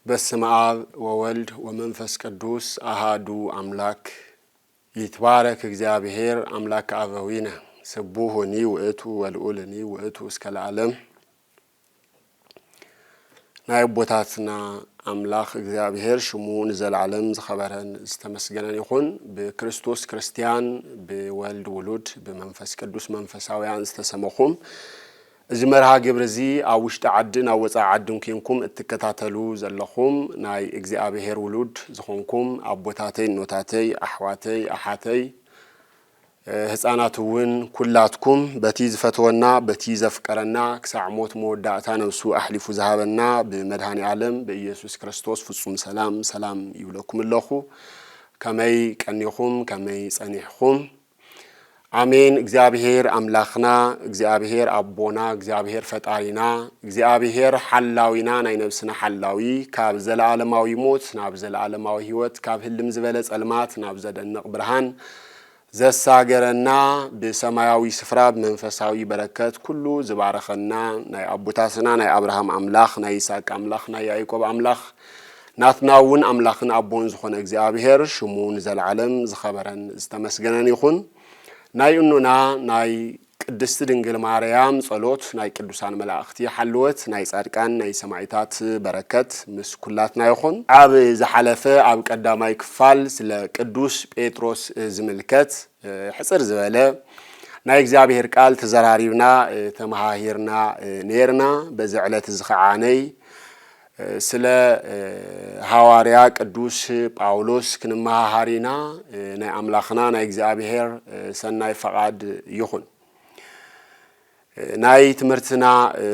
በስመ አብ ወወልድ ወመንፈስ ቅዱስ አሃዱ አምላክ። ይትባረክ እግዚአብሔር አምላክ አበዊነ፣ ስቡሁኒ ውእቱ ወልዑልኒ ውእቱ እስከ ለዓለም። ናይ ኣቦታትና ኣምላኽ እግዚኣብሔር ሽሙ ንዘለዓለም ዝኸበረን ዝተመስገነን ይኹን። ብክርስቶስ ክርስትያን፣ ብወልድ ውሉድ፣ ብመንፈስ ቅዱስ መንፈሳውያን ዝተሰመኹም፣ እዚ መርሃ ግብሪ እዚ ኣብ ውሽጢ ዓድን ኣብ ወጻኢ ዓድን ኲንኩም እትከታተሉ ዘለኹም ናይ እግዚኣብሔር ውሉድ ዝኾንኩም ኣቦታተይ፣ እኖታተይ፣ ኣሕዋተይ፣ ኣሓተይ፣ ህፃናት እውን ኩላትኩም በቲ ዝፈትወና፣ በቲ ዘፍቀረና፣ ክሳዕ ሞት መወዳእታ ነብሱ ኣሕሊፉ ዝሃበና ብመድኃኔ ዓለም ብኢየሱስ ክርስቶስ ፍጹም ሰላም፣ ሰላም ይብለኩም ኣለኹ። ከመይ ቀኒኹም? ከመይ ጸኒሕኹም? ኣሜን። እግዚኣብሔር ኣምላኽና፣ እግዚኣብሔር ኣቦና፣ እግዚኣብሔር ፈጣሪና፣ እግዚኣብሔር ሓላዊና፣ ናይ ነብስና ሓላዊ፣ ካብ ዘለዓለማዊ ሞት ናብ ዘለዓለማዊ ህይወት፣ ካብ ህልም ዝበለ ጸልማት ናብ ዘደንቕ ብርሃን ዘሳገረና፣ ብሰማያዊ ስፍራ ብመንፈሳዊ በረከት ኩሉ ዝባረኸና፣ ናይ ኣቦታትና ናይ ኣብርሃም ኣምላኽ፣ ናይ ይስሐቅ ኣምላኽ፣ ናይ ያዕቆብ ኣምላኽ፣ ናትና እውን ኣምላኽን ኣቦን ዝኾነ እግዚኣብሔር ሽሙ ንዘለዓለም ዝኸበረን ዝተመስገነን ይኹን። ናይ እኖና ናይ ቅድስቲ ድንግል ማርያም ጸሎት፣ ናይ ቅዱሳን መላእኽቲ ሓልወት፣ ናይ ጻድቃን ናይ ሰማዕታት በረከት ምስ ኩላትና ይኹን። ኣብ ዝሓለፈ ኣብ ቀዳማይ ክፋል ስለ ቅዱስ ጴጥሮስ ዝምልከት ሕጽር ዝበለ ናይ እግዚኣብሔር ቃል ተዘራሪብና፣ ተመሃሂርና ነይርና። በዚ ዕለት እዚ ኸዓነይ ስለ ሃዋርያ ቅዱስ ጳውሎስ ክንመሃሃር ኢና። ናይ ኣምላኽና ናይ እግዚኣብሔር ሰናይ ፈቓድ ይኹን። ናይ ትምህርትና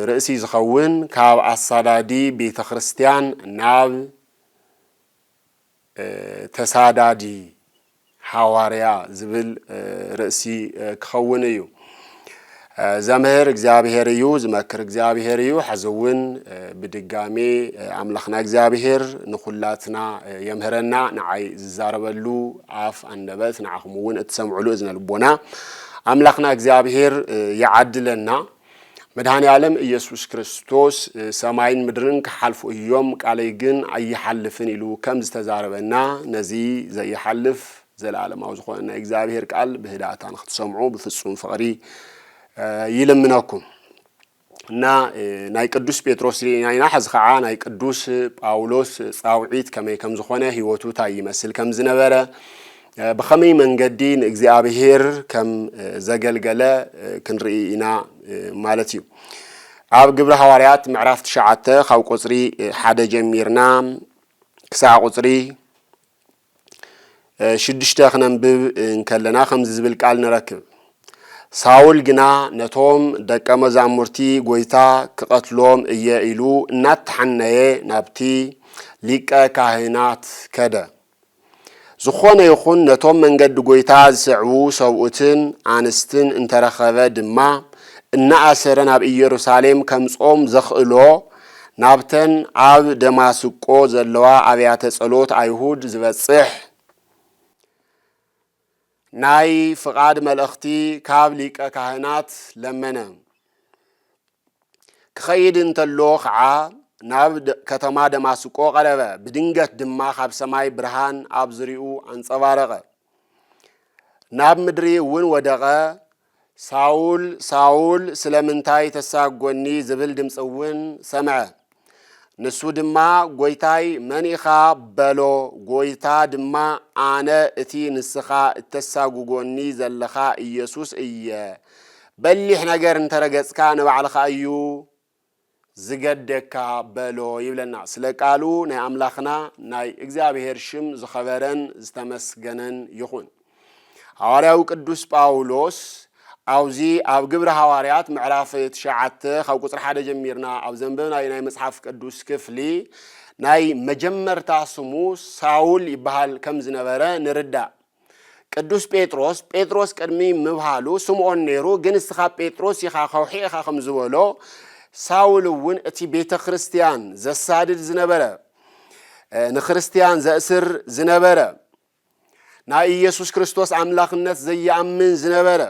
ርእሲ ዝኸውን ካብ ኣሳዳዲ ቤተ ክርስቲያን ናብ ተሳዳዲ ሃዋርያ ዝብል ርእሲ ክኸውን እዩ። ዘምህር እግዚኣብሔር እዩ፣ ዝመክር እግዚኣብሔር እዩ። ሕዚ እውን ብድጋሜ ኣምላኽና እግዚኣብሔር ንኹላትና የምህረና። ንዓይ ዝዛረበሉ ኣፍ ኣንደበት፣ ንዓኹም እውን እትሰምዕሉ እዝነ ልቦና ኣምላኽና እግዚኣብሔር ይዓድለና። መድኃኔ ዓለም ኢየሱስ ክርስቶስ፣ "ሰማይን ምድርን ክሓልፉ እዮም፣ ቃለይ ግን ኣይሓልፍን" ኢሉ ከም ዝተዛረበና፣ ነዚ ዘይሓልፍ ዘለዓለማዊ ዝኾነ ናይ እግዚኣብሔር ቃል ብህድኣታ ንክትሰምዑ ብፍጹም ፍቕሪ ይልምነኩም። እና ናይ ቅዱስ ጴጥሮስ ርኢና ኢና። ሕዚ ኸዓ ናይ ቅዱስ ጳውሎስ ጻውዒት ከመይ ከም ዝኾነ፣ ህይወቱ እንታይ ይመስል ከም ዝነበረ፣ ብኸመይ መንገዲ ንእግዚኣብሔር ከም ዘገልገለ ክንርኢ ኢና ማለት እዩ። ኣብ ግብሪ ሃዋርያት ምዕራፍ ትሽዓተ ካብ ቁጽሪ ሓደ ጀሚርና ክሳዕ ቁጽሪ ሽዱሽተ ክነንብብ እንከለና ከምዚ ዝብል ቃል ንረክብ። ሳውል ግና ነቶም ደቀ መዛሙርቲ ጎይታ ክቐትሎም እየ ኢሉ እናተሓነየ ናብቲ ሊቀ ካህናት ከደ። ዝኾነ ይኹን ነቶም መንገዲ ጎይታ ዝስዕቡ ሰብኡትን ኣንስትን እንተረኸበ ድማ እናኣሰረ ናብ ኢየሩሳሌም ከምጽኦም ዘኽእሎ ናብተን ኣብ ደማስቆ ዘለዋ ኣብያተ ጸሎት ኣይሁድ ዝበጽሕ ናይ ፍቓድ መልእኽቲ ካብ ሊቀ ካህናት ለመነ። ክኸይድ እንተሎ ኸዓ ናብ ደ-፣ ከተማ ደማስቆ ቀረበ። ብድንገት ድማ ካብ ሰማይ ብርሃን ኣብ ዙርያኡ ኣንጸባረቐ። ናብ ምድሪ እውን ወደቐ። "ሳውል፣ ሳውል፣ ስለምንታይ ተሳጎኒ?" ዝብል ድምፂ እውን ሰምዐ። ንሱ ድማ፣ "ጎይታይ፣ መን ኢኻ?" በሎ። ጎይታ ድማ፣ "ኣነ እቲ ንስኻ እተሳጉጎኒ ዘለኻ ኢየሱስ እየ። በሊሕ ነገር እንተረገጽካ ንባዕልኻ እዩ ዝገደካ" በሎ ይብለና። ስለ ቃሉ ናይ ኣምላኽና ናይ እግዚኣብሔር ሽም ዝኸበረን ዝተመስገነን ይኹን። ሃዋርያዊ ቅዱስ ጳውሎስ ኣብዚ ኣብ ግብሪ ሃዋርያት ምዕራፍ ትሽዓተ ካብ ቁጽሪ ሓደ ጀሚርና ኣብ ዘንበብናዮ ናይ መጽሓፍ ቅዱስ ክፍሊ ናይ መጀመርታ ስሙ ሳውል ይበሃል ከም ዝነበረ ንርዳእ። ቅዱስ ጴጥሮስ፣ ጴጥሮስ ቅድሚ ምብሃሉ ስምዖን ነይሩ፣ ግን ንስኻ ጴጥሮስ ኢኻ፣ ከውሒ ኢኻ ከም ዝበሎ፣ ሳውል እውን እቲ ቤተ ክርስቲያን ዘሳድድ ዝነበረ፣ እ፣ ንክርስትያን ዘእስር ዝነበረ፣ ናይ ኢየሱስ ክርስቶስ ኣምላኽነት ዘይኣምን ዝነበረ፣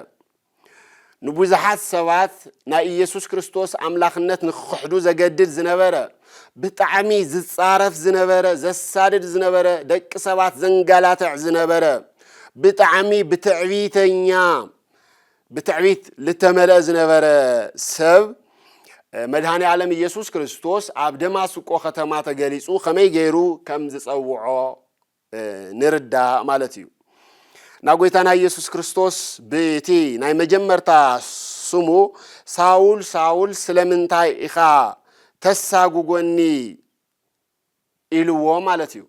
ንብዙሓት ሰባት ናይ ኢየሱስ ክርስቶስ ኣምላኽነት ንክኽሕዱ ዘገድድ ዝነበረ፣ ብጣዕሚ ዝጻረፍ ዝነበረ፣ ዘሳድድ ዝነበረ፣ ደቂ ሰባት ዘንጋላትዕ ዝነበረ፣ ብጣዕሚ ብትዕቢተኛ፣ ብትዕቢት ልተመልአ ዝነበረ ሰብ፣ መድኃኔ ዓለም ኢየሱስ ክርስቶስ ኣብ ደማስቆ ከተማ ተገሊጹ ኸመይ ገይሩ ከም ዝጸውዖ ንርዳእ ማለት እዩ። ናብ ጐይታና ኢየሱስ ክርስቶስ ብቲ ናይ መጀመርታ ስሙ፣ ሳውል ሳውል ስለምንታይ ኢኻ ተሳጉጎኒ ኢልዎ ማለት እዩ።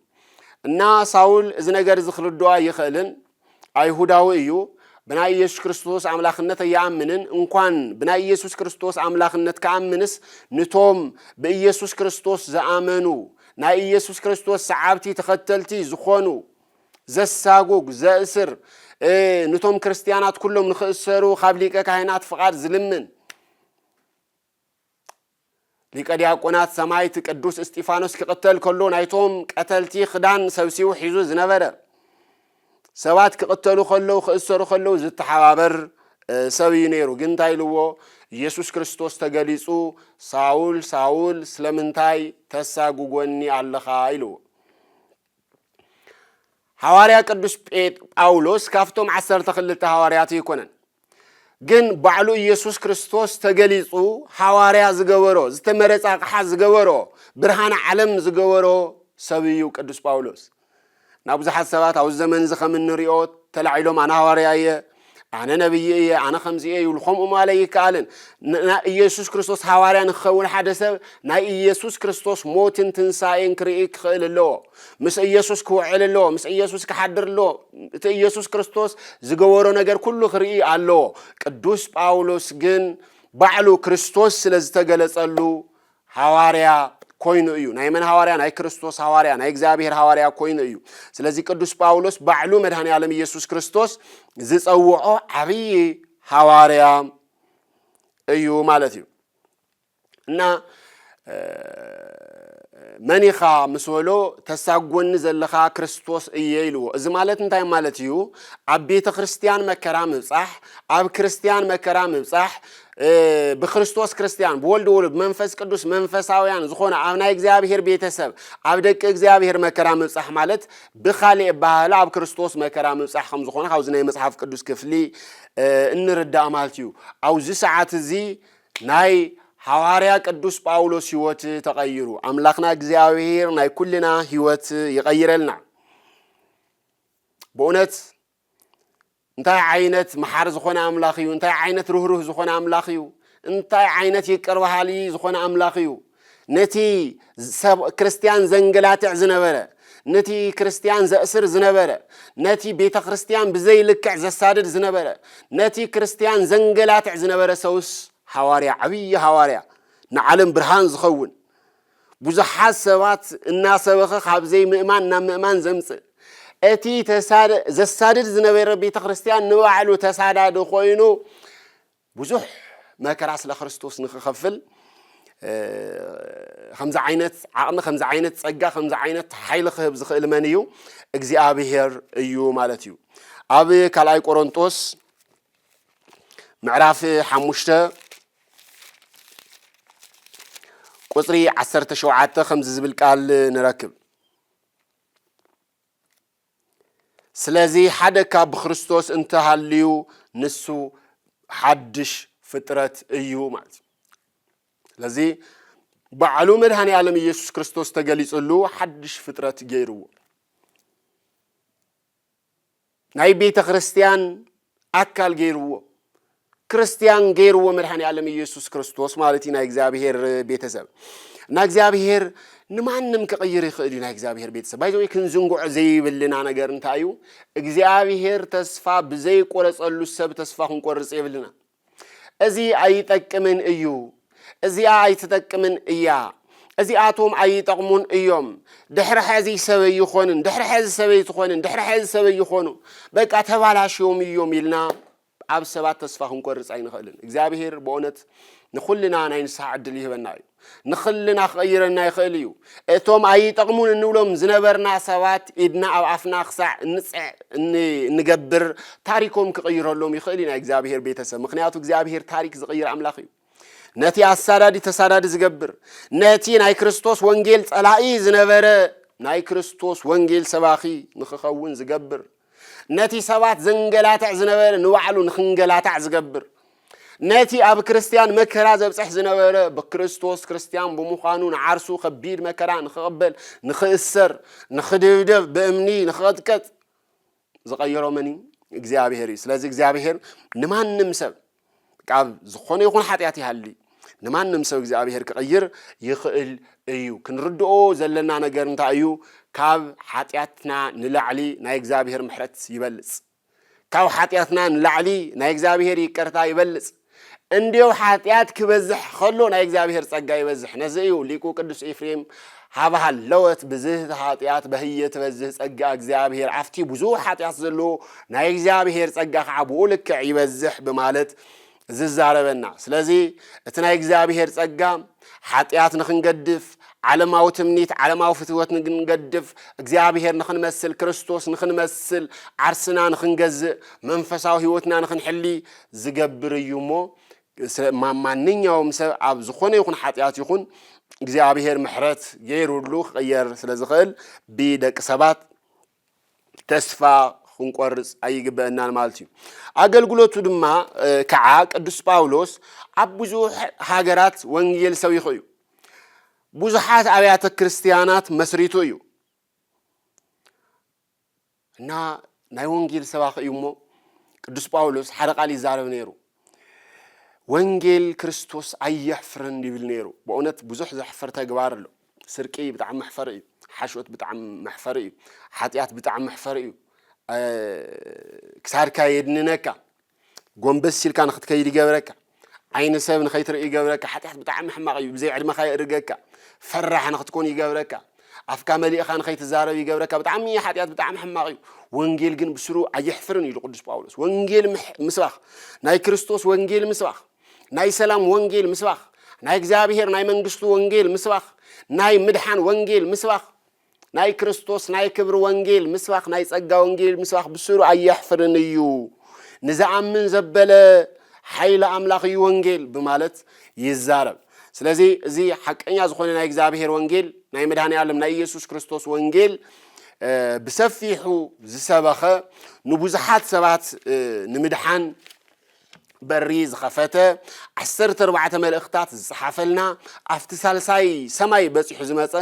እና ሳውል እዚ ነገር እዚ ክርድኦ ኣይኽእልን። ኣይሁዳዊ እዩ። ብናይ ኢየሱስ ክርስቶስ ኣምላኽነት ኣይኣምንን። እንኳን ብናይ ኢየሱስ ክርስቶስ ኣምላኽነት ክኣምንስ፣ ንቶም ብኢየሱስ ክርስቶስ ዝኣመኑ፣ ናይ ኢየሱስ ክርስቶስ ሰዓብቲ ተኸተልቲ ዝኾኑ፣ ዘሳጉግ፣ ዘእስር፣ እ፣ ንቶም ክርስትያናት ኩሎም ንኽእሰሩ ካብ ሊቀ ካህናት ፍቓድ ዝልምን፣ ሊቀ ዲያቆናት ሰማዕት ቅዱስ እስጢፋኖስ ክቕተል ከሎ ናይቶም ቀተልቲ ክዳን ሰብሲቡ ሒዙ ዝነበረ፣ ሰባት ክቕተሉ ከለዉ፣ ክእሰሩ ከለዉ ዝተሓባበር፣ እ፣ ሰብ እዩ ነይሩ። ግን እንታይ ኢልዎ? ኢየሱስ ክርስቶስ ተገሊጹ፣ "ሳውል፣ ሳውል፣ ስለምንታይ ተሳጉጎኒ ኣለኻ?" ኢልዎ። ሃዋርያ ቅዱስ ጴጥ-፣ ጳውሎስ ካብቶም ዓሰርተ ክልተ ሃዋርያት ኣይኮነን። ግን ባዕሉ ኢየሱስ ክርስቶስ ተገሊጹ ሃዋርያ ዝገበሮ፣ ዝተመረጸ ኣቕሓ ዝገበሮ፣ ብርሃን ዓለም ዝገበሮ ሰብ እዩ ቅዱስ ጳውሎስ። እና ብዙሓት ሰባት ኣብዚ ዘመን እዚ ከም እንሪኦ ተላዒሎም፣ "ኣነ ሃዋርያ እየ፣ ኣነ ነብይ እየ፣ ኣነ ከምዚ እየ" ይብሉ። ከምኡ ማለት ኣይከኣልን። ን-፣ ና-፣ ኢየሱስ ክርስቶስ ሃዋርያ ንክኸውን ሓደ ሰብ ናይ ኢየሱስ ክርስቶስ ሞትን ትንሳኤን ክርኢ ክኽእል ኣለዎ። ምስ ኢየሱስ ክውዕል ኣለዎ። ምስ ኢየሱስ ክሓድር ኣለዎ። እቲ ኢየሱስ ክርስቶስ ዝገበሮ ነገር ኩሉ ክርኢ ኣለዎ። ቅዱስ ጳውሎስ ግን ባዕሉ ክርስቶስ ስለ ዝተገለጸሉ ሃዋርያ ኮይኑ እዩ። ናይ መን ሃዋርያ? ናይ ክርስቶስ ሃዋርያ፣ ናይ እግዚኣብሔር ሃዋርያ ኮይኑ እዩ። ስለዚ ቅዱስ ጳውሎስ ባዕሉ መድኃኔ ዓለም ኢየሱስ ክርስቶስ ዝጸውዖ ዓብዪ ሃዋርያ እዩ ማለት እዩ። እና፣ እ፣ "መን ኢኻ?" ምስ በሎ፣ "ተሳጎኒ ዘለኻ ክርስቶስ እየ" ኢልዎ። እዚ ማለት እንታይ ማለት እዩ? ኣብ ቤተ ክርስቲያን መከራ ምብጻሕ፣ ኣብ ክርስቲያን መከራ ምብጻሕ፣ እ፣ ብክርስቶስ ክርስቲያን፣ ብወልድ ውሉድ፣ ብመንፈስ ቅዱስ መንፈሳውያን ዝኾነ ኣብ ናይ እግዚኣብሔር ቤተሰብ፣ ኣብ ደቂ እግዚኣብሔር መከራ ምብጻሕ ማለት ብኻልእ ኣበሃህላ ኣብ ክርስቶስ መከራ ምብጻሕ ከም ዝኾነ ካብዚ ናይ መጽሓፍ ቅዱስ ክፍሊ፣ እ፣ እንርዳእ ማለት እዩ። ኣብዚ ሰዓት እዚ ናይ ሃዋርያ ቅዱስ ጳውሎስ ህይወት ተቐይሩ። ኣምላኽና እግዚኣብሔር ናይ ኩልና ህይወት ይቐይረልና። ብእውነት እንታይ ዓይነት መሓር ዝኾነ ኣምላኽ እዩ! እንታይ ዓይነት ርህሩህ ዝኾነ ኣምላኽ እዩ! እንታይ ዓይነት ይቅር በሃሊ ዝኾነ ኣምላኽ እዩ! ነቲ ሰብ ክርስትያን ዘንገላትዕ ዝነበረ፣ ነቲ ክርስትያን ዘእስር ዝነበረ፣ ነቲ ቤተ ክርስትያን ብዘይልክዕ ዘሳድድ ዝነበረ፣ ነቲ ክርስትያን ዘንገላትዕ ዝነበረ ሰውስ ሃዋርያ፣ ዓብዪ ሃዋርያ፣ ንዓለም ብርሃን ዝኸውን፣ ብዙሓት ሰባት እናሰበኸ ካብ ዘይምእማን ናብ ምእማን ዘምጽእ፣ እቲ ተሳደ-፣ ዘሳድድ ዝነበረ ቤተ ክርስትያን ንባዕሉ ተሳዳዲ ኮይኑ ብዙሕ መከራ ስለ ክርስቶስ ንክኸፍል፣ እ፣ ከምዚ ዓይነት ዓቕሚ፣ ከምዚ ዓይነት ጸጋ፣ ከምዚ ዓይነት ሓይሊ ክህብ ዝኽእል መን እዩ? እግዚኣብሔር እዩ ማለት እዩ። ኣብ ካልኣይ ቆሮንጦስ ምዕራፍ ሓሙሽተ ቁጽሪ ዓሰርተ ሸውዓተ ከምዚ ዝብል ቃል ንረክብ። ስለዚ ሓደ እካ ብክርስቶስ እንተሃልዩ ንሱ ሓድሽ ፍጥረት እዩ ማለት እዩ። ስለዚ ባዕሉ መድኃኔ ዓለም ኢየሱስ ክርስቶስ ተገሊጽሉ ሓድሽ ፍጥረት ገይርዎ። ናይ ቤተ ክርስቲያን ኣካል ገይርዎ። ክርስቲያን ገይርዎ መድኃኔ ዓለም ኢየሱስ ክርስቶስ ማለት እዩ ናይ እግዚኣብሔር ቤተሰብ። እና እግዚኣብሔር ንማንም ክቕይር ይኽእል እዩ ናይ እግዚኣብሔር ቤተሰብ። By the way፣ ክንዝንግዖ ዘይብልና ነገር እንታይ እዩ? እግዚኣብሔር ተስፋ ብዘይቆረጸሉ ሰብ ተስፋ ክንቆርጽ የብልና። እዚ ኣይጠቅምን እዩ፣ እዚኣ ኣይትጠቅምን እያ፣ እዚኣቶም ኣይጠቕሙን እዮም፣ ድሕሪ ሐዚ ሰብ ኣይኾንን፣ ድሕሪ ሐዚ ሰበይቲ ኾንን፣ ድሕሪ ሐዚ ሰብ ኣይኾኑ፣ በቃ ተባላሽዮም እዮም ኢልና ኣብ ሰባት ተስፋ ክንቆርጽ ኣይንኽእልን። እግዚኣብሔር ብእውነት ንኹልና ናይ ንስሓ ዕድል ይህበና እዩ። ንኽልና ክቐይረና ይኽእል እዩ። እቶም ኣይጠቕሙን እንብሎም ዝነበርና ሰባት ኢድና ኣብ ኣፍና ክሳዕ እንጽዕ እን-፣ እንገብር ታሪኮም ክቕይረሎም ይኽእል እዩ ናይ እግዚኣብሔር ቤተሰብ። ምኽንያቱ እግዚኣብሔር ታሪክ ዝቕይር ኣምላኽ እዩ። ነቲ ኣሳዳዲ ተሳዳዲ ዝገብር፣ ነቲ ናይ ክርስቶስ ወንጌል ጸላኢ ዝነበረ ናይ ክርስቶስ ወንጌል ሰባኺ ንኽኸውን ዝገብር፣ ነቲ ሰባት ዘንገላትዕ ዝነበረ ንባዕሉ ንኽንገላታዕ ዝገብር፣ ነቲ ኣብ ክርስትያን መከራ ዘብጽሕ ዝነበረ ብክርስቶስ ክርስትያን ብምዃኑ ንዓርሱ ከቢድ መከራ ንኽቕበል፣ ንኽእሰር፣ ንኽድብደብ፣ ብእምኒ ንኽቕጥቀጥ ዝቐየሮ መን እዩ? እግዚኣብሔር እዩ። ስለዚ እግዚኣብሔር ንማንም ሰብ ካብ ዝኾነ ይኹን ሓጢኣት ይሃሊ ንማንም ሰብ እግዚኣብሔር ክቕይር ይኽእል እዩ። ክንርድኦ ዘለና ነገር እንታይ እዩ? ካብ ሓጢኣትና ንላዕሊ ናይ እግዚኣብሔር ምሕረት ይበልጽ። ካብ ሓጢኣትና ንላዕሊ ናይ እግዚኣብሔር ይቅርታ ይበልጽ። እንዲያው ሓጢኣት ክበዝሕ ከሎ ናይ እግዚኣብሔር ጸጋ ይበዝሕ። ነዚ እዩ ሊቁ ቅዱስ ኤፍሬም ሃበ ሃለወት ብዝህት ኃጢአት በህየ ትበዝህ ጸጋ እግዚኣብሔር፣ ኣብቲ ብዙሕ ሓጢኣት ዘለዎ ናይ እግዚኣብሔር ጸጋ ከዓ ብኡ ልክዕ ይበዝሕ ብማለት ዝዛረበና። ስለዚ እቲ ናይ እግዚኣብሔር ጸጋ ሓጢኣት ንኽንገድፍ፣ ዓለማዊ ትምኒት፣ ዓለማዊ ፍትወት ንኽንገድፍ፣ እግዚኣብሔር ንኽንመስል፣ ክርስቶስ ንኽንመስል፣ ዓርስና ንኽንገዝእ፣ መንፈሳዊ ህይወትና ንኽንሕሊ ዝገብር እዩ እሞ፣ ስለ-፣ ማ-፣ ማንኛውም ሰብ ኣብ ዝኾነ ይኹን ሓጢኣት ይኹን እግዚኣብሔር ምሕረት ገይሩሉ ክቕየር ስለ ዝኽእል ብደቂ ሰባት ተስፋ ክንቆርጽ ኣይግበአናን ማለት እዩ። ኣገልግሎቱ ድማ፣ እ፣ ከዓ ቅዱስ ጳውሎስ ኣብ ብዙሕ ሃገራት ወንጌል ሰቢኹ እዩ። ብዙሓት ኣብያተ ክርስቲያናት መስሪቱ እዩ። እና ናይ ወንጌል ሰባኺ እዩ እሞ ቅዱስ ጳውሎስ ሓደ ቃል ይዛረብ ነይሩ። ወንጌል ክርስቶስ ኣየሕፍርን ይብል ነይሩ። ብእውነት ብዙሕ ዘሕፍር ተግባር ኣሎ። ስርቂ ብጣዕሚ መሕፈሪ እዩ። ሓሾት ብጣዕሚ መሕፈሪ እዩ። ሓጢኣት ብጣዕሚ መሕፈሪ እዩ። እ፣ ክሳድካ የድንነካ። ጎንበስ ኢልካ ንኽትከይድ ይገብረካ። ዓይኒ ሰብ ንኸይትርኢ ይገብረካ። ሓጢኣት ብጣዕሚ ሕማቕ እዩ። ብዘይ ዕድመኻ የእርገካ። ፈራሕ ንኽትኮን ይገብረካ። ኣፍካ መሊእኻ ንኸይትዛረብ ይገብረካ። ብጣዕሚ ሓጢኣት ብጣዕሚ ሕማቕ እዩ። ወንጌል ግን ብስሩ ኣየሕፍርን ኢሉ ቅዱስ ጳውሎስ። ወንጌል ምሕ-፣ ምስባኽ፣ ናይ ክርስቶስ ወንጌል ምስባኽ፣ ናይ ሰላም ወንጌል ምስባኽ፣ ናይ እግዚኣብሔር ናይ መንግስቱ ወንጌል ምስባኽ፣ ናይ ምድሓን ወንጌል ምስባኽ፣ ናይ ክርስቶስ ናይ ክብሪ ወንጌል ምስባኽ፣ ናይ ጸጋ ወንጌል ምስባኽ ብስሩ ኣየሕፍርን እዩ። ንዝኣምን ዘበለ ሓይሊ ኣምላኽ እዩ ወንጌል ብማለት ይዛረብ። ስለዚ እዚ ሓቀኛ ዝኾነ ናይ እግዚኣብሔር ወንጌል፣ ናይ መድኃኔ ዓለም ናይ ኢየሱስ ክርስቶስ ወንጌል፣ እ፣ ብሰፊሑ ዝሰበኸ፣ ንብዙሓት ሰባት፣ እ፣ ንምድሓን በሪ ዝኸፈተ፣ ዓሰርተ ኣርባዕተ መልእኽታት ዝጸሓፈልና፣ ኣብቲ ሳልሳይ ሰማይ በጺሑ ዝመጸ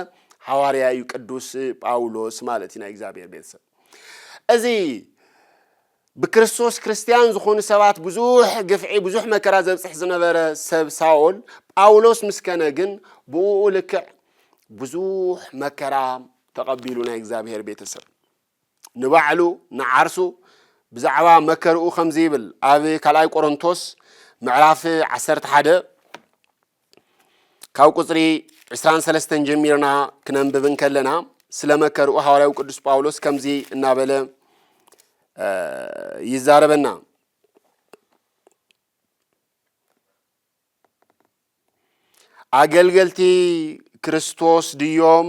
ሃዋርያ እዩ ቅዱስ ጳውሎስ ማለት እዩ ናይ እግዚኣብሔር ቤተሰብ። እዚ ብክርስቶስ ክርስትያን ዝኾኑ ሰባት ብዙሕ ግፍዒ፣ ብዙሕ መከራ ዘብጽሕ ዝነበረ ሰብ ሳኦል፣ ጳውሎስ ምስ ከነ ግን ብእኡ ልክዕ ብዙሕ መከራ ተቐቢሉ ናይ እግዚኣብሔር ቤተሰብ። ንባዕሉ ንዓርሱ ብዛዕባ መከርኡ ከምዚ ይብል። ኣብ ካልኣይ ቆሮንቶስ ምዕራፍ ዓሰርተ ሓደ ካብ ቁጽሪ ዕስራን ሰለስተን ጀሚርና ክነንብብ እንከለና፣ ስለ መከርኡ ሃዋርያዊ ቅዱስ ጳውሎስ ከምዚ እናበለ፣ እ፣ ይዛረበና። ኣገልገልቲ ክርስቶስ ድዮም?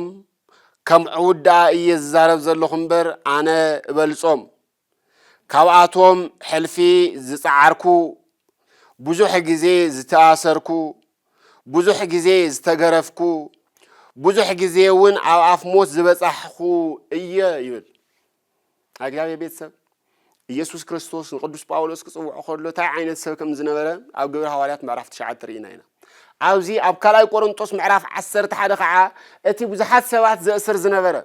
ከም ዕዉት ደኣ እየ ዝዛረብ ዘለኹ እምበር፣ ኣነ እበልጾም። ካብኣቶም ሕልፊ ዝጸዓርኩ፣ ብዙሕ ግዜ ዝተኣሰርኩ፣ ብዙሕ ግዜ ዝተገረፍኩ፣ ብዙሕ ግዜ እውን ኣብ ኣፍ ሞት ዝበጻሕኩ እየ ይብል። እግዚኣብሔር ቤተሰብ፣ ኢየሱስ ክርስቶስ ንቅዱስ ጳውሎስ ክጽውዖ ከሎ እንታይ ዓይነት ሰብ ከም ዝነበረ ኣብ ግብሪ ሃዋርያት ምዕራፍ ትሽዓተ ርኢና ኢና። ኣብዚ ኣብ ካልኣይ ቆሮንጦስ ምዕራፍ ዓሰርተ ሓደ ከዓ እቲ ብዙሓት ሰባት ዘእስር ዝነበረ፣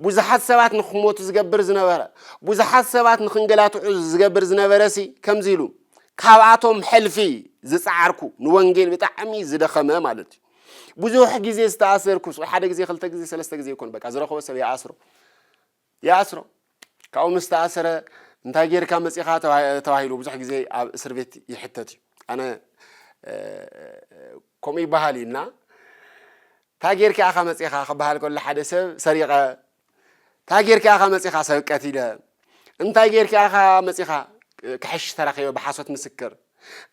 ብዙሓት ሰባት ንክሞቱ ዝገብር ዝነበረ፣ ብዙሓት ሰባት ንክንገላትዑ ዝገብር ዝነበረ ሲ ከምዚ ኢሉ፣ "ካብኣቶም ሕልፊ ዝጸዓርኩ፣ ንወንጌል ብጣዕሚ ዝደኸመ" ማለት እዩ። ብዙሕ ግዜ ዝተኣሰርኩ፣ ሓደ ግዜ፣ ክልተ ግዜ፣ ሰለስተ ግዜ ይኮን፣ በቃ ዝረኸቦ ሰብ ይኣስሮ። ይኣስሮ። ካብኡ ምስ ተኣሰረ፣ "እንታይ ጌርካ መጺኻ?" ተባሂ-፣ ተባሂሉ ብዙሕ ግዜ ኣብ እስር ቤት ይሕተት እዩ። ኣነ፣ እ፣ ከምኡ ይበሃል እዩ እና፣ "እንታይ ጌርካ ኢኻ መጺኻ?" ክበሃል ከሎ፣ ሓደ ሰብ ሰሪቐ፣ "እንታይ ጌርካ ኢኻ መጺኻ?" ሰብ ቀቲለ፣ "እንታይ ጌርካ ኢኻ መጺኻ?" ክሕሽ ተረኺበ ብሓሶት ምስክር?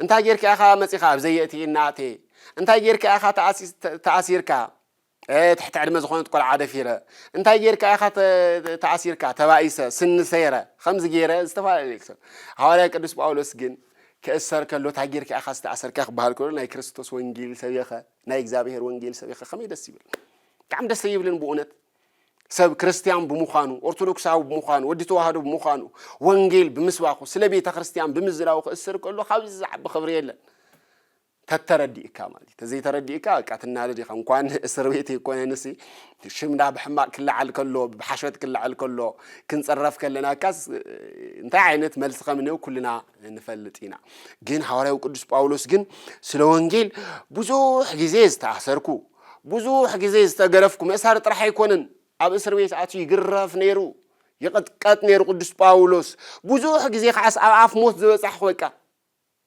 እንታይ ጌርካ ኢኻ መጺኻ ኣብ ዘየእቲ እናእተየ? እንታይ ጌርካ ኢኻ ተኣሲ-፣ ተ-፣ ተኣሲርካ? እ፣ ትሕቲ ዕድመ ዝኾነት ቆልዓ ደፊረ? እንታይ ጌርካ ኢኻ ተ-፣ ተኣሲርካ? ተባኢሰ፣ ስኒ ሰይረ፣ ከምዚ ገይረ፣ ዝተፈላለየ ክሰብ። ሃዋርያ ቅዱስ ጳውሎስ ግን ክእሰር ከሎ፣ "እንታይ ጌርካ ኢኻ ዝተኣሰርካ?" ክበሃል ከሎ፣ "ናይ ክርስቶስ ወንጌል ሰቢኸ፣ ናይ እግዚኣብሔር ወንጌል ሰቢኸ." ከመይ ደስ ይብል! ብጣዕሚ ደስ ይብልን ብእውነት። ሰብ ክርስቲያን ብምዃኑ፣ ኦርቶዶክሳዊ ብምዃኑ፣ ወዲ ተዋህዶ ብምዃኑ፣ ወንጌል ብምስባኹ፣ ስለ ቤተ ክርስቲያን ብምዝራቡ ክእሰር ከሎ፣ ካብዚ ዝዓቢ ክብሪ የለን። ተተረዲእካ ማለት እዩ። ተዘይተረዲእካ፣ በቃ ትናደድ ኢኻ። እንኳን እስር ቤት ኣይኮነን፣ እሲ ሽምና ብሕማቕ ክለዓል ከሎ፣ ብሓሾት ክለዓል ከሎ፣ ክንጽረፍ ከለናካስ፣ እንታይ ዓይነት መልሲ ከም እንህብ ኩልና ንፈልጥ ኢና። ግን ሃዋርያው ቅዱስ ጳውሎስ ግን ስለ ወንጌል ብዙሕ ግዜ ዝተኣሰርኩ፣ ብዙሕ ግዜ ዝተገረፍኩ፣ መእሳሪ ጥራሕ ኣይኮነን። ኣብ እስር ቤት ኣትዩ ይግረፍ ነይሩ፣ ይቕጥቀጥ ነይሩ ቅዱስ ጳውሎስ። ብዙሕ ግዜ ከዓስ ኣብ ኣፍ ሞት ዝበጻሕኩ፣ በቃ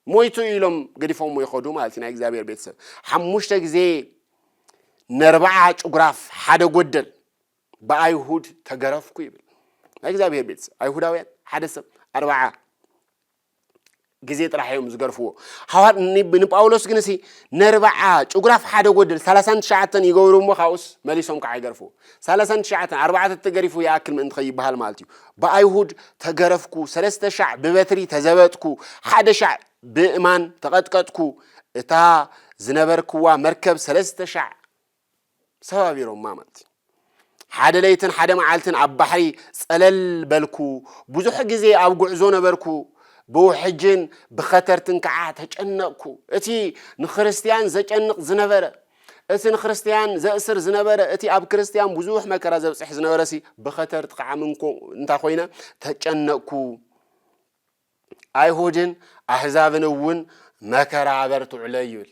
ሞይቱ ኢሎም ገዲፎምዎ ይኸዱ ማለት እዩ። ናይ እግዚኣብሔር ቤተሰብ ሓሙሽተ ግዜ ነርብዓ ጭጉራፍ ሓደ ጎደል ብኣይሁድ ተገረፍኩ ይብል። ናይ እግዚኣብሔር ቤተሰብ ኣይሁዳውያን ሓደ ሰብ ኣርብዓ ግዜ ጥራሕ እዮም ዝገርፍዎ። ሃዋር-፣ ኒ-፣ ንጳውሎስ ግን እሲ ነርብዓ ጭጉራፍ ሓደ ጎደል ሰላሳን ትሽዓተን ይገብሩ እሞ ካብኡስ መሊሶም ከዓ ይገርፍዎ። ሰላሳን ትሽዓተን ኣርባዕተ ተገሪፉ ይኣክል ምእንቲ ከይበሃል ማለት እዩ። ብኣይሁድ ተገረፍኩ፣ ሰለስተ ሻዕ ብበትሪ ተዘበጥኩ፣ ሓደ ሻዕ ብእማን ተቐጥቀጥኩ፣ እታ ዝነበርክዋ መርከብ ሰለስተ ሻዕ ሰባቢሮማ ማለት እዩ። ሓደ ለይትን ሓደ መዓልትን ኣብ ባሕሪ ጸለል በልኩ፣ ብዙሕ ግዜ ኣብ ጉዕዞ ነበርኩ፣ ብውሕጅን ብኸተርትን ከዓ ተጨነቕኩ። እቲ ንክርስትያን ዘጨንቕ ዝነበረ፣ እቲ ንክርስትያን ዘእስር ዝነበረ፣ እቲ ኣብ ክርስትያን ብዙሕ መከራ ዘብጽሕ ዝነበረ ሲ ብኸተርቲ ከዓ ምንኮ እንታ ኮይነ ተጨነቕኩ። ኣይሁድን ኣህዛብን እውን መከራ ኣበርትዑለይ ይብል።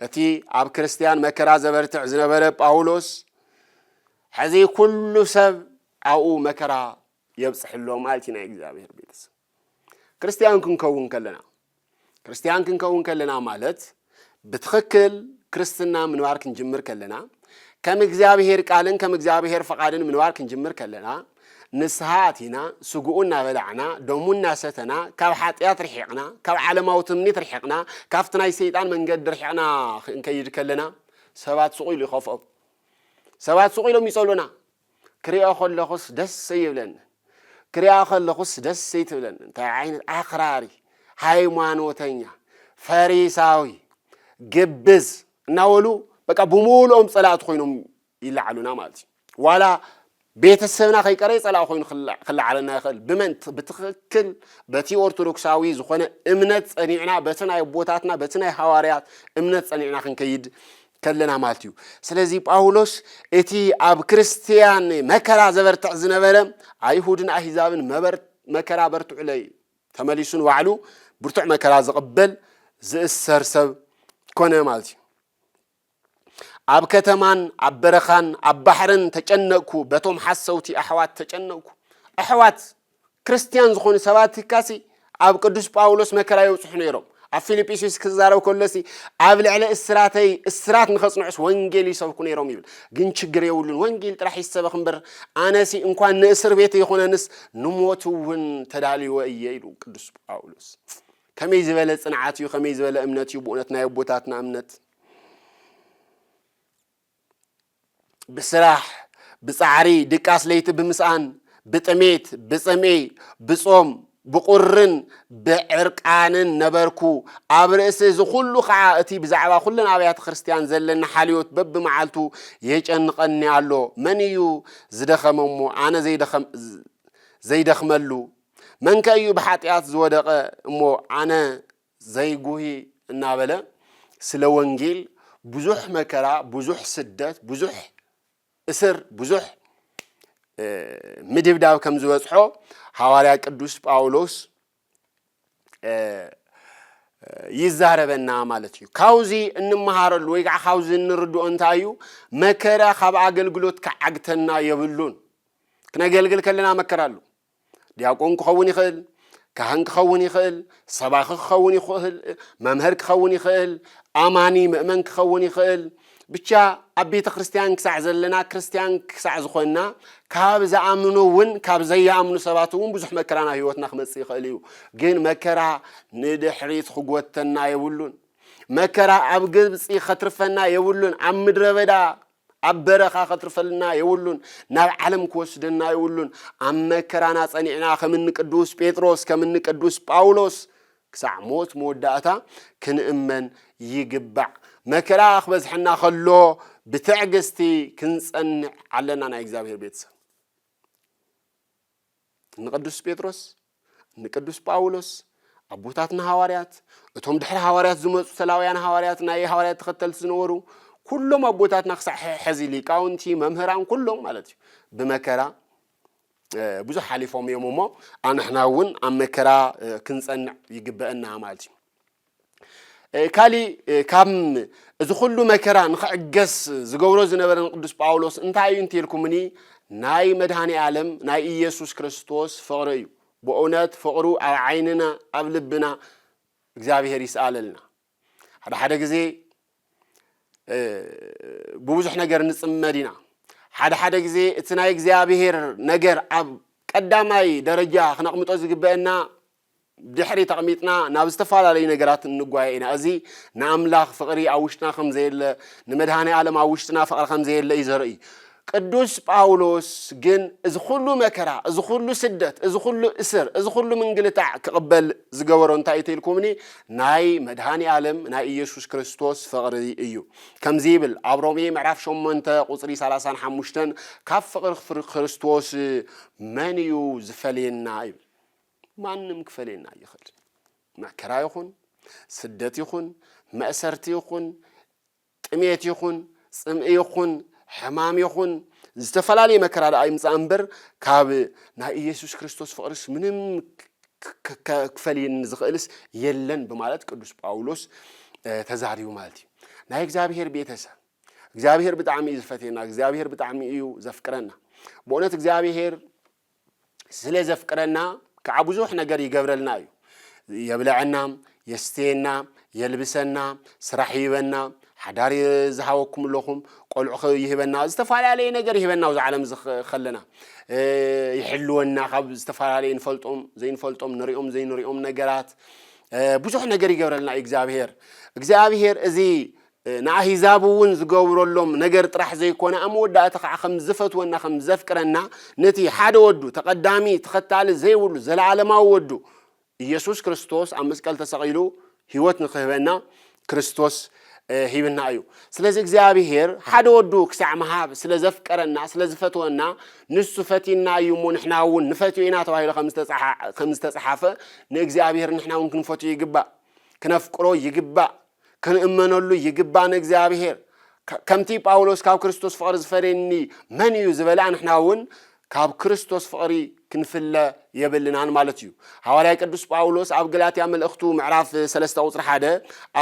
እቲ ኣብ ክርስትያን መከራ ዘበርትዕ ዝነበረ ጳውሎስ፣ ሕዚ ኩሉ ሰብ ኣብኡ መከራ የብጽሕሎ ማለት እዩ። ናይ እግዚኣብሔር ቤተሰብ ክርስትያን ክንከውን ከለና፣ ክርስትያን ክንከውን ከለና ማለት ብትኽክል ክርስትና ምንባር ክንጅምር ከለና፣ ከም እግዚኣብሔር ቃልን ከም እግዚኣብሔር ፈቓድን ምንባር ክንጅምር ከለና፣ ንስሓ ኣቲና፣ ስግኡ እናበላዕና፣ ደሙ እናሰተና፣ ካብ ሓጢኣት ርሒቕና፣ ካብ ዓለማዊ ትምኒት ርሒቕና፣ ካብቲ ናይ ሰይጣን መንገዲ ርሒቕና ክንከይድ ከለና፣ ሰባት ስቕ ኢሉ ይኸፍኦም። ሰባት ስቕ ኢሎም ይጸሉና። ክሪኦ ከለኹስ ደስ ይብለኒ። ክሪኣ ከለኹስ ደስ ይትብለኒ። እንታይ ዓይነት ኣኽራሪ፣ ሃይማኖተኛ፣ ፈሪሳዊ፣ ግብዝ እናበሉ በቃ ብምሉኦም ጸላእቲ ኮይኖም ይለዓሉና ማለት እዩ። ዋላ ቤተሰብና ከይቀረየ ጸላኢ ኮይኑ ክላ-፣ ክለዓለና ይኽእል። ብመን? ብትኽክል በቲ ኦርቶዶክሳዊ ዝኾነ እምነት ጸኒዕና፣ በቲ ናይ ኣቦታትና፣ በቲ ናይ ሃዋርያት እምነት ጸኒዕና ክንከይድ ከለና ማለት እዩ። ስለዚ ጳውሎስ እቲ ኣብ ክርስትያን መከራ ዘበርትዕ ዝነበረ ኣይሁድን ኣህዛብን መበር-፣ መከራ በርትዑለይ፣ ተመሊሱ ንባዕሉ ብርቱዕ መከራ ዝቕበል ዝእሰር ሰብ ኮነ ማለት እዩ። ኣብ ከተማን ኣብ በረኻን ኣብ ባሕርን ተጨነቕኩ፣ በቶም ሓሰውቲ ኣሕዋት ተጨነቕኩ። ኣሕዋት ክርስትያን ዝኾኑ ሰባት ካሲ ኣብ ቅዱስ ጳውሎስ መከራ የብጽሑ ነይሮም። ኣብ ፊልጵስዩስ ክዛረብ ከሎሲ፣ "ኣብ ልዕሊ እስራተይ እስራት ንኸጽንዑስ ወንጌል ይሰብኩ ነይሮም" ይብል። ግን ችግር የብሉን፣ ወንጌል ጥራሕ ይሰበኽ እምበር፣ ኣነሲ እንኳን ንእስር ቤት ይኹነንስ ንሞት እውን ተዳልወ እየ ኢሉ ቅዱስ ጳውሎስ። ከመይ ዝበለ ጽንዓት እዩ፣ ከመይ ዝበለ እምነት እዩ ብእውነት ናይ ኣቦታትና እምነት። ብስራሕ፣ ብጻዕሪ፣ ድቃስ ለይቲ ብምስኣን፣ ብጥሜት፣ ብጽምኢ፣ ብጾም፣ ብቁርን ብዕርቃንን ነበርኩ። ኣብ ርእሲ እዚ ኩሉ ኸዓ እቲ ብዛዕባ ኩለን ኣብያተ ክርስትያን ዘለኒ ሓልዮት በብመዓልቱ የጨንቐኒ ኣሎ። መን እዩ ዝደኸመ እሞ ኣነ ዘይደኸም-፣ ዘይደኽመሉ? መንከ እዩ ብሓጢኣት ዝወደቐ እሞ ኣነ ዘይጉሂ እናበለ ስለ ወንጌል ብዙሕ መከራ፣ ብዙሕ ስደት፣ ብዙሕ እስር፣ ብዙሕ፣ እ፣ ምድብዳብ ከም ዝበጽሖ ሃዋርያ ቅዱስ ጳውሎስ፣ እ፣ ይዛረበና ማለት እዩ። ካብዚ እንመሃረሉ ወይ ከዓ ካብዚ እንርድኦ እንታይ እዩ? መከራ ካብ ኣገልግሎት ክዓግተና የብሉን። ክነገልግል ከለና መከራ ኣሎ። ዲያቆን ክኸውን ይኽእል፣ ካህን ክኸውን ይኽእል፣ ሰባኺ ክኸውን ይኽእል፣ መምህር ክኸውን ይኽእል፣ ኣማኒ ምእመን ክኸውን ይኽእል፣ ብቻ ኣብ ቤተ ክርስቲያን ክሳዕ ዘለና፣ ክርስቲያን ክሳዕ ዝኾንና፣ ካብ ዝኣምኑ እውን ካብ ዘይኣምኑ ሰባት እውን ብዙሕ መከራ ናብ ህይወትና ክመጽእ ይኽእል እዩ። ግን መከራ ንድሕሪት ክጎተና የብሉን። መከራ ኣብ ግብፂ ከትርፈና የብሉን። ኣብ ምድረ በዳ ኣብ በረኻ ከትርፈልና የብሉን። ናብ ዓለም ክወስደና የብሉን። ኣብ መከራና ጸኒዕና ከምኒ ቅዱስ ጴጥሮስ ከምኒ ቅዱስ ጳውሎስ ክሳዕ ሞት መወዳእታ ክንእመን ይግባዕ። መከራ ክበዝሐና ከሎ ብትዕግስቲ ክንጸንዕ ኣለና። ናይ እግዚኣብሔር ቤተሰብ ንቅዱስ ጴጥሮስ ንቅዱስ ጳውሎስ ኣቦታትና ሃዋርያት እቶም ድሕሪ ሃዋርያት ዝመፁ ተላውያን ሃዋርያት ናይ ሃዋርያት ተኸተልቲ ዝነበሩ ኩሎም ኣቦታትና ክሳዕ ሕዚ ሊቃውንቲ መምህራን ኩሎም ማለት እዩ ብመከራ ብዙሕ ሓሊፎም እዮም እሞ ኣንሕና እውን ኣብ መከራ ክንፀንዕ ይግበአና ማለት እዩ። ካሊእ ካብ እዚ ኩሉ መከራ ንኽዕገስ ዝገብሮ ዝነበረ ንቅዱስ ጳውሎስ እንታይ እዩ እንተልኩምኒ ናይ መድሃኒ ዓለም ናይ ኢየሱስ ክርስቶስ ፍቕሪ እዩ። ብእውነት ፍቕሩ ኣብ ዓይንና ኣብ ልብና እግዚኣብሔር ይስኣለልና። ሓደ ሓደ ግዜ ብብዙሕ ነገር ንፅመድ ኢና። ሓደ ሓደ ግዜ እቲ ናይ እግዚኣብሔር ነገር ኣብ ቀዳማይ ደረጃ ክነቕምጦ ዝግበአና ድሕሪ ተቕሚጥና ናብ ዝተፈላለዩ ነገራት እንጓየ ኢና። እዚ ንኣምላኽ ፍቕሪ ኣብ ውሽጥና ከም ዘየለ ንመድሃኒ ዓለም ኣብ ውሽጥና ፍቕሪ ከም ዘየለ እዩ ዘርኢ። ቅዱስ ጳውሎስ ግን እዚ ኩሉ መከራ፣ እዚ ኩሉ ስደት፣ እዚ ኩሉ እስር፣ እዚ ኩሉ ምንግልታዕ ክቕበል ዝገበሮ እንታይ እዩ ተልኩምኒ? ናይ መድሃኒ ዓለም ናይ ኢየሱስ ክርስቶስ ፍቕሪ እዩ። ከምዚ ይብል ኣብ ሮሜ ምዕራፍ ሸሞንተ ቁፅሪ ሰላሳን ሓሙሽተን ካብ ፍቕሪ ክርስቶስ መን እዩ ዝፈልየና ይብል። ማንም ክፈልየና ይኽእል። መከራ ይኹን ስደት ይኹን መእሰርቲ ይኹን ጥሜት ይኹን ጽምኢ ይኹን ሕማም ይኹን ዝተፈላለየ መከራ ደኣ ይምጻእ እምበር ካብ ናይ ኢየሱስ ክርስቶስ ፍቕርስ ምንም ክፈልየኒ ዝኽእልስ የለን ብማለት ቅዱስ ጳውሎስ ተዛሪቡ ማለት እዩ። ናይ እግዚኣብሔር ቤተሰብ እግዚኣብሔር ብጣዕሚ እዩ ዝፈትየና። እግዚኣብሔር ብጣዕሚ እዩ ዘፍቅረና። ብእውነት እግዚኣብሔር ስለ ዘፍቅረና ከዓ ብዙሕ ነገር ይገብረልና እዩ። የብለዐና፣ የስተየና፣ የልብሰና፣ ስራሕ ይህበና፣ ሓዳር ዝሃበኩም ኣለኹም፣ ቆልዑ ይህበና፣ ዝተፈላለየ ነገር ይህበና ኣብዚ ዓለም ከለና ይሕልወና ካብ ዝተፈላለየ ንፈልጦም ዘይንፈልጦም ንሪኦም ዘይንሪኦም ነገራት ብዙሕ ነገር ይገብረልና እዩ እግዚኣብሔር። እግዚኣብሔር እዚ ንኣህዛብ እውን ዝገብረሎም ነገር ጥራሕ ዘይኮነ ኣብ መወዳእታ ከዓ ከም ዝፈትወና ከም ዘፍቅረና ነቲ ሓደ ወዱ ተቐዳሚ ተኸታሊ ዘይብሉ ዘለዓለማዊ ወዱ ኢየሱስ ክርስቶስ ኣብ መስቀል ተሰቒሉ ህይወት ንክህበና ክርስቶስ ሂብና እዩ። ስለዚ እግዚኣብሔር ሓደ ወዱ ክሳዕ ምሃብ ስለ ዘፍቀረና ስለ ዝፈትወና ንሱ ፈቲና እዩ እሞ ንሕና እውን ንፈትዮ ኢና ተባሂሉ ከም ዝተፀሓፈ ንእግዚኣብሔር ንሕና እውን ክንፈትዮ ይግባእ። ክነፍቅሮ ይግባእ። ክንእመነሉ ይግባእ ንእግዚኣብሔር። ከምቲ ጳውሎስ ካብ ክርስቶስ ፍቕሪ ዝፈደኒ መን እዩ ዝበለ ንሕና እውን ካብ ክርስቶስ ፍቕሪ ክንፍለ የብልናን ማለት እዩ። ሃዋርያ ቅዱስ ጳውሎስ ኣብ ገላትያ መልእኽቱ ምዕራፍ ሰለስተ ቁፅሪ ሓደ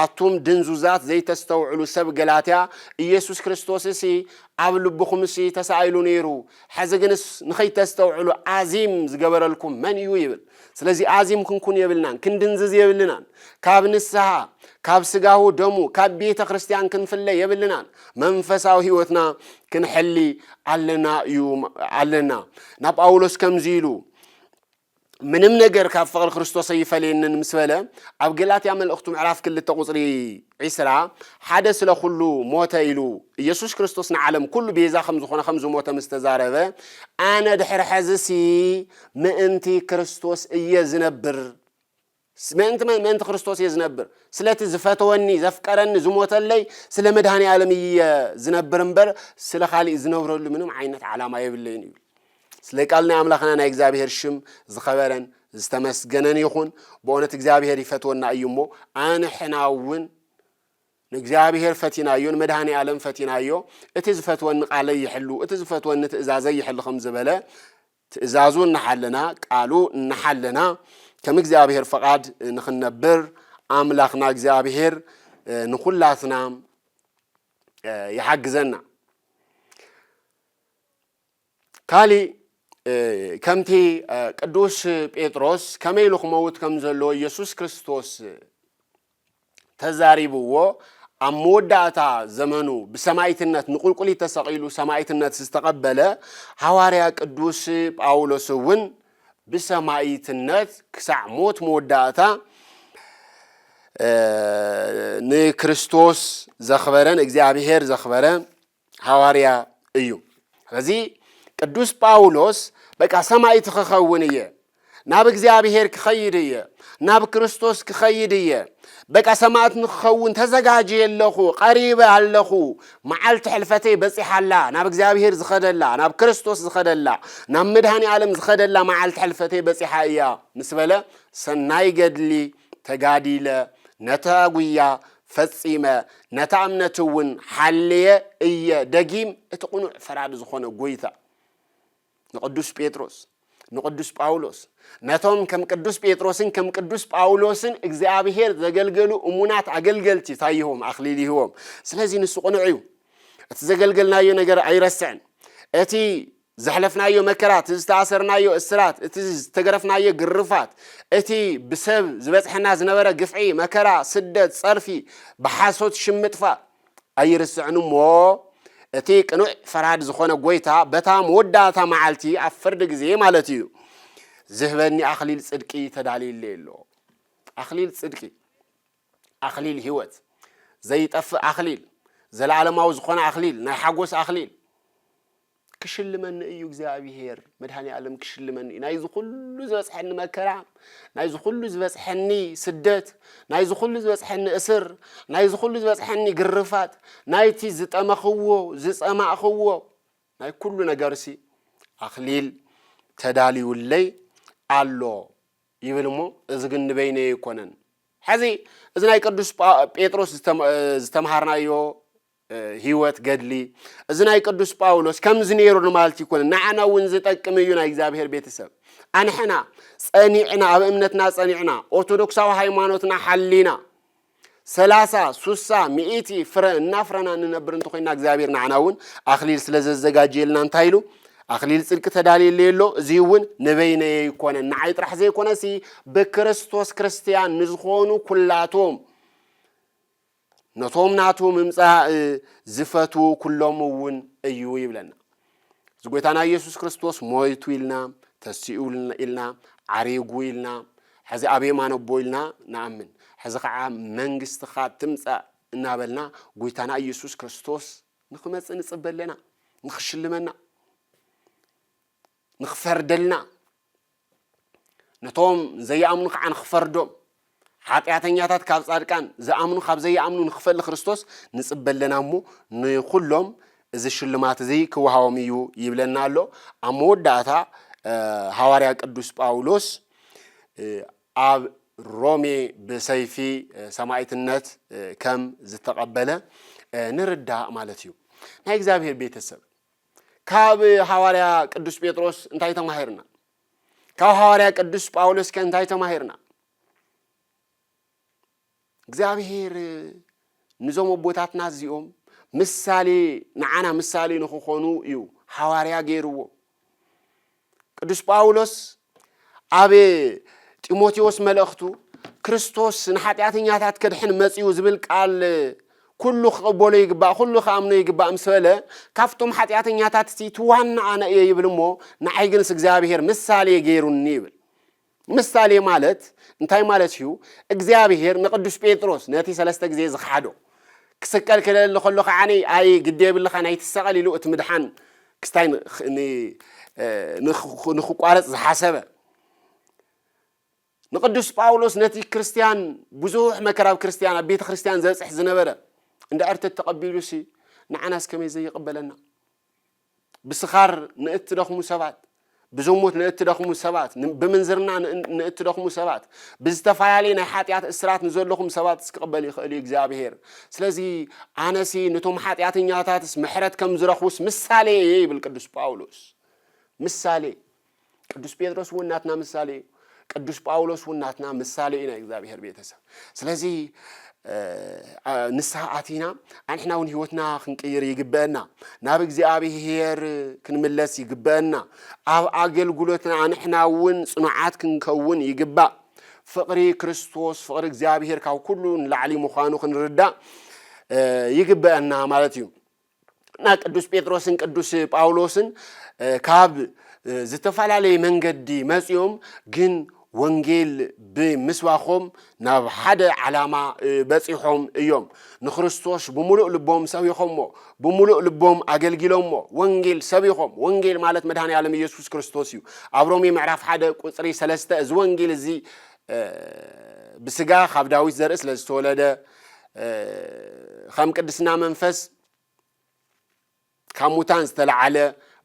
ኣቱም ድንዙዛት ዘይተስተውዕሉ ሰብ ገላትያ ኢየሱስ ክርስቶስሲ ኣብ ልብኹምሲ ተሳኢሉ ነይሩ፣ ሕዚ ግንስ ንኸይተስተውዕሉ ኣዚም ዝገበረልኩም መን እዩ ይብል። ስለዚ ኣዚም ክንኩን የብልናን፣ ክንድንዝዝ የብልናን። ካብ ንስሃ፣ ካብ ስጋሁ ደሙ፣ ካብ ቤተ ክርስቲያን ክንፍለ የብልናን። መንፈሳዊ ህይወትና ክንሕሊ ኣለና እዩ ኣለና። ናብ ጳውሎስ ከምዚ ኢሉ ምንም ነገር ካብ ፍቕሪ ክርስቶስ ኣይፈለየንን ምስ በለ ኣብ ገላትያ መልእኽቱ ምዕራፍ ክልተ ቁፅሪ ዒስራ ሓደ ስለ ኩሉ ሞተ ኢሉ ኢየሱስ ክርስቶስ ንዓለም ኩሉ ቤዛ ከም ዝኾነ ከም ዝሞተ ምስ ተዛረበ ኣነ ድሕሪ ሕዝሲ ምእንቲ ክርስቶስ እየ ዝነብር። ምእንቲ ምእንቲ ክርስቶስ እየ ዝነብር። ስለቲ ዝፈተወኒ ዘፍቀረኒ ዝሞተለይ ስለ መድሃኒ ዓለም እየ ዝነብር እምበር ስለ ካሊእ ዝነብረሉ ምንም ዓይነት ዓላማ የብለይን እዩ። ስለ ቃል ናይ ኣምላኽና ናይ እግዚኣብሔር ሽም ዝኸበረን ዝተመስገነን ይኹን። ብእውነት እግዚኣብሔር ይፈትወና እዩ እሞ ኣንሕና እውን ንእግዚኣብሔር ፈቲናዮ ንመድሃኒ ዓለም ፈቲናዮ። እቲ ዝፈትወኒ ቃለይ ይሕሉ እቲ ዝፈትወኒ ትእዛዘይ ይሕሉ ከም ዝበለ ትእዛዙ እናሓለና ቃሉ እናሓለና ከም እግዚኣብሔር ፈቓድ ንኽንነብር ኣምላኽና እግዚኣብሔር ንኹላትና ይሓግዘና። ካሊእ ከምቲ ቅዱስ ጴጥሮስ ከመይ ኢሉ ክመውት ከም ዘለዎ ኢየሱስ ክርስቶስ ተዛሪብዎ ኣብ መወዳእታ ዘመኑ ብሰማይትነት ንቁልቁሊት ተሰቒሉ ሰማይትነት ዝተቐበለ ሃዋርያ ቅዱስ ጳውሎስ እውን ብሰማይትነት ክሳዕ ሞት መወዳእታ ንክርስቶስ ዘኽበረ ንእግዚኣብሔር ዘኽበረ ሃዋርያ እዩ። ስለዚ ቅዱስ ጳውሎስ በቃ ሰማይት ክኸውን እየ፣ ናብ እግዚኣብሔር ክኸይድ እየ፣ ናብ ክርስቶስ ክኸይድ እየ፣ በቃ ሰማዕት ንክኸውን ተዘጋጅየ ኣለኹ፣ ቀሪበ ኣለኹ፣ መዓልቲ ሕልፈተይ በጺሓ ኣላ፣ ናብ እግዚኣብሔር ዝኸደላ፣ ናብ ክርስቶስ ዝኸደላ፣ ናብ መድሃኒ ዓለም ዝኸደላ መዓልቲ ሕልፈተይ በጺሓ እያ ምስ በለ፣ ሰናይ ገድሊ ተጋዲለ፣ ነታ ጉያ ፈጺመ፣ ነታ እምነት እውን ሓልየ እየ። ደጊም እቲ ቅኑዕ ፈራዲ ዝኾነ ጎይታ ንቅዱስ ጴጥሮስ፣ ንቅዱስ ጳውሎስ፣ ነቶም ከም ቅዱስ ጴጥሮስን ከም ቅዱስ ጳውሎስን እግዚኣብሔር ዘገልገሉ እሙናት ኣገልገልቲ እንታይ ይህቦም? ኣኽሊል ይህቦም። ስለዚ ንሱ ቅኑዕ እዩ። እቲ ዘገልገልናዮ ነገር ኣይረስዕን። እቲ ዘሕለፍናዮ መከራ፣ እቲ ዝተኣሰርናዮ እስራት፣ እቲ ዝተገረፍናዮ ግርፋት፣ እቲ ብሰብ ዝበጽሐና ዝነበረ ግፍዒ፣ መከራ፣ ስደት፣ ጸርፊ፣ ብሓሶት ሽም ምጥፋእ ኣይርስዕን እሞ፣ እቲ ቅኑዕ ፈራድ ዝኾነ ጎይታ በታ መወዳእታ መዓልቲ ኣብ ፍርዲ ግዜ ማለት እዩ፣ ዝህበኒ ኣኽሊል ጽድቂ ተዳልዩለይ ኣሎ። ኣኽሊል ጽድቂ፣ ኣኽሊል ህይወት፣ ዘይጠፍእ ኣኽሊል፣ ዘለዓለማዊ ዝኾነ ኣኽሊል፣ ናይ ሓጎስ ኣኽሊል ክሽልመኒ እዩ እግዚኣብሄር። መድኃኔ ዓለም ክሽልመኒ እዩ። ናይዚ ኩሉ ዝበጽሐኒ መከራ፣ ናይዚ ኩሉ ዝበጽሐኒ ስደት፣ ናይዚ ኩሉ ዝበጽሐኒ እስር፣ ናይዚ ኩሉ ዝበጽሐኒ ግርፋት፣ ናይቲ ዝጠመኽዎ፣ ዝጸማእኽዎ፣ ናይ ኩሉ ነገርሲ ኣኽሊል ተዳልዩለይ ኣሎ ይብል እሞ፣ እዚ ግን ንበይነይ ኣይኮነን። ሕዚ እዚ ናይ ቅዱስ ጳ-፣ ጴጥሮስ ዝተም-፣ ዝተምሃርናዮ ህይወት ገድሊ፣ እዚ ናይ ቅዱስ ጳውሎስ ከምዚ ነይሩ ንማለት ይኮነ፣ ንዓና እውን ዝጠቅም እዩ። ናይ እግዚኣብሔር ቤተሰብ ኣንሕና ጸኒዕና ኣብ እምነትና ጸኒዕና ኦርቶዶክሳዊ ሃይማኖትና ሓሊና ሰላሳ ሱሳ ሚእቲ ፍረ እናፍረና እንነብር እንተኮይና እግዚኣብሔር ንዓና እውን ኣኽሊል ስለ ዘዘጋጀየልና እንታይ ኢሉ ኣኽሊል ጽድቂ ተዳልየለይ ኣሎ። እዚ እውን ንበይነየ ይኮነን ንዓይ ጥራሕ ዘይኮነሲ ብክርስቶስ ክርስትያን ንዝኾኑ ኩላቶም ነቶም ናቱ ምምጻእ ዝፈትዉ ኩሎም እውን እዩ ይብለና። እዚ ጎይታና ኢየሱስ ክርስቶስ ሞይቱ ኢልና፣ ተሲኡ ኢልና፣ ዓሪጉ ኢልና፣ ሕዚ ኣብ የማን ኣቦ ኢልና ንኣምን። ሕዚ ኸዓ መንግስትኻ ትምጻእ እናበልና ጎይታና ኢየሱስ ክርስቶስ ንኽመጽእ ንጽበ ኣለና፣ ንኽሽልመና፣ ንኽፈርደልና። ነቶም ዘይኣምኑ ከዓ ንኽፈርዶም፣ ሓጢኣተኛታት ካብ ጻድቃን፣ ዝኣምኑ ካብ ዘይኣምኑ ንኽፈሊ ክርስቶስ ንጽበ ኣለና እሞ፣ ንኹሎም እዚ ሽልማት እዚ ክወሃቦም እዩ ይብለና ኣሎ። ኣብ መወዳእታ፣ እ፣ ሃዋርያ ቅዱስ ጳውሎስ፣ እ፣ ኣብ ሮሜ ብሰይፊ፣ እ፣ ሰማዕትነት፣ እ፣ ከም ዝተቐበለ፣ እ፣ ንርዳእ ማለት እዩ። ናይ እግዚኣብሔር ቤተሰብ፣ ካብ ሃዋርያ ቅዱስ ጴጥሮስ እንታይ ተማሂርና? ካብ ሃዋርያ ቅዱስ ጳውሎስ ከ እንታይ ተማሂርና? እግዚኣብሔር ንዞም ኣቦታትና እዚኦም ምሳሌ፣ ንዓና ምሳሌ ንኽኾኑ እዩ ሃዋርያ ገይርዎ። ቅዱስ ጳውሎስ ኣብ ጢሞቴዎስ መልእኽቱ፣ ክርስቶስ ንሓጢኣተኛታት ከድሕን መጺኡ ዝብል ቃል ኩሉ ክቕበሎ ይግባእ፣ ኩሉ ክኣምኖ ይግባእ ምስ በለ፣ ካብቶም ሓጢኣተኛታት እቲ፣ እቲ ዋና ኣነ እየ ይብል እሞ፣ ንዓይ ግንስ እግዚኣብሔር ምሳሌ ገይሩኒ ይብል። ምሳሌ ማለት እንታይ ማለት እዩ? እግዚኣብሔር ንቅዱስ ጴጥሮስ ነቲ ሰለስተ ግዜ ዝኸሓዶ ክስቀል ክደሊ ከሎ ከዓ፣ ኣይ ግዲ የብልኻ ናይ ትሰቐል ኢሉ እቲ ምድሓን ክስታይ ን-፣ ን-፣ ንኽ-፣ ንኽቋረጽ ዝሓሰበ፣ ንቅዱስ ጳውሎስ ነቲ ክርስትያን ብዙሕ መከራ ኣብ ክርስትያን፣ ኣብ ቤተ ክርስትያን ዘብጽሕ ዝነበረ እንድሕር ተተቐቢሉሲ ንዓናስ ከመይ ዘይቕበለና? ብስኻር ንእትደኽሙ ሰባት፣ ብዝሙት ንእትደኽሙ ሰባት፣ ን-፣ ብምንዝርና ን-፣ ንእትደኽሙ ሰባት፣ ብዝተፈላለየ ናይ ሓጢኣት እስራት ንዘለኹም ሰባት ክቕበል ይኽእል እዩ እግዚኣብሔር። ስለዚ ኣነሲ ነቶም ሓጢኣተኛታትስ ምሕረት ከም ዝረኽቡስ ምሳሌ እየ ይብል ቅዱስ ጳውሎስ። ምሳሌ። ቅዱስ ጴጥሮስ እውን ናትና ምሳሌ እዩ። ቅዱስ ጳውሎስ እውን ናትና ምሳሌ እዩ ናይ እግዚኣብሔር ቤተሰብ። ስለዚ፣ እ፣ እ፣ ንስሓ ኣቲና ኣንሕና እውን ህይወትና ክንቅይር ይግበአና። ናብ እግዚኣብሔር ክንምለስ ይግበአና። ኣብ ኣገልግሎትና ኣንሕና እውን ጽኑዓት ክንከውን ይግባእ። ፍቕሪ ክርስቶስ፣ ፍቕሪ እግዚኣብሔር ካብ ኩሉ ንላዕሊ ምዃኑ ክንርዳእ፣ ይግበአና ማለት እዩ። እና ቅዱስ ጴጥሮስን ቅዱስ ጳውሎስን ካብ ዝተፈላለየ መንገዲ መጺኦም ግን ወንጌል ብምስባኾም ናብ ሓደ ዓላማ በጺሖም እዮም። ንክርስቶስ ብምሉእ ልቦም ሰቢኾሞ፣ ብምሉእ ልቦም ኣገልጊሎሞ። ወንጌል ሰቢኾም። ወንጌል ማለት መድኃኔ ዓለም ኢየሱስ ክርስቶስ እዩ። ኣብ ሮሜ ምዕራፍ ሓደ ቁጽሪ ሰለስተ እዚ ወንጌል እዚ ብስጋ ካብ ዳዊት ዘርኢ ስለ ዝተወለደ ከም ቅድስና መንፈስ ካብ ሙታን ዝተለዓለ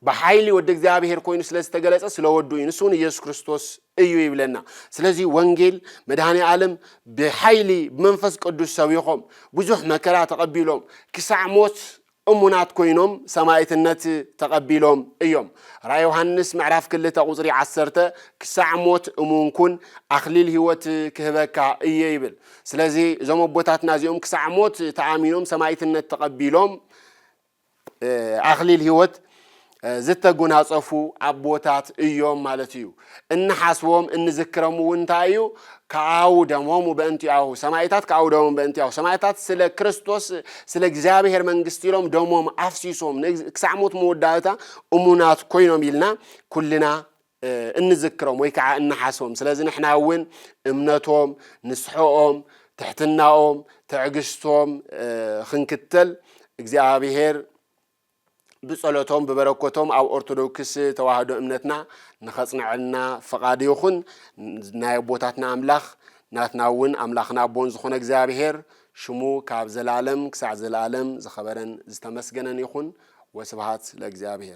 ብሓይሊ ወዲ እግዚኣብሔር ኮይኑ ስለ ዝተገለጸ ስለ ወዱ እዩ። ንሱ እውን ኢየሱስ ክርስቶስ እዩ ይብለና። ስለዚ ወንጌል መድኃኔ ዓለም ብሓይሊ ብመንፈስ ቅዱስ ሰቢኾም ብዙሕ መከራ ተቐቢሎም ክሳዕ ሞት እሙናት ኮይኖም ሰማዕትነት ተቐቢሎም እዮም። ራእይ ዮሃንስ ምዕራፍ ክልተ ቁጽሪ ዓሰርተ ክሳዕ ሞት እሙን ኩን ኣኽሊል ህይወት ክህበካ እየ ይብል። ስለዚ እዞም ኣቦታትና እዚኦም ክሳዕ ሞት ተኣሚኖም ሰማዕትነት ተቐቢሎም ኣኽሊል ህይወት ዝተጎናጸፉ ኣቦታት እዮም ማለት እዩ። እንሓስቦም እንዝክሮም እውን እንታይ እዩ? ከኣው ደሞሙ በእንቲኣሁ። ሰማዕታት ከኣው ደሞም በእንቲኣሁ። ሰማዕታት ስለ ክርስቶስ ስለ እግዚኣብሔር መንግስቲ ኢሎም ደሞም ኣፍሲሶም ክሳዕ ሞት መወዳእታ እሙናት ኮይኖም ኢልና ኩልና እንዝክሮም ወይ ከዓ እንሓስቦም። ስለዚ ንሕና እውን እምነቶም፣ ንስሐኦም፣ ትሕትናኦም፣ ትዕግስቶም ክንክተል እግዚኣብሔር ብጸሎቶም ብበረከቶም ኣብ ኦርቶዶክስ ተዋህዶ እምነትና ንኸጽንዐልና ፍቓድ ይኹን። ናይ ኣቦታትና ኣምላኽ ናትና እውን ኣምላኽን ኣቦን ዝኾነ እግዚኣብሔር ሽሙ ካብ ዘላለም ክሳዕ ዘላለም ዝኸበረን ዝተመስገነን ይኹን። ወስብሃት ለእግዚኣብሔር።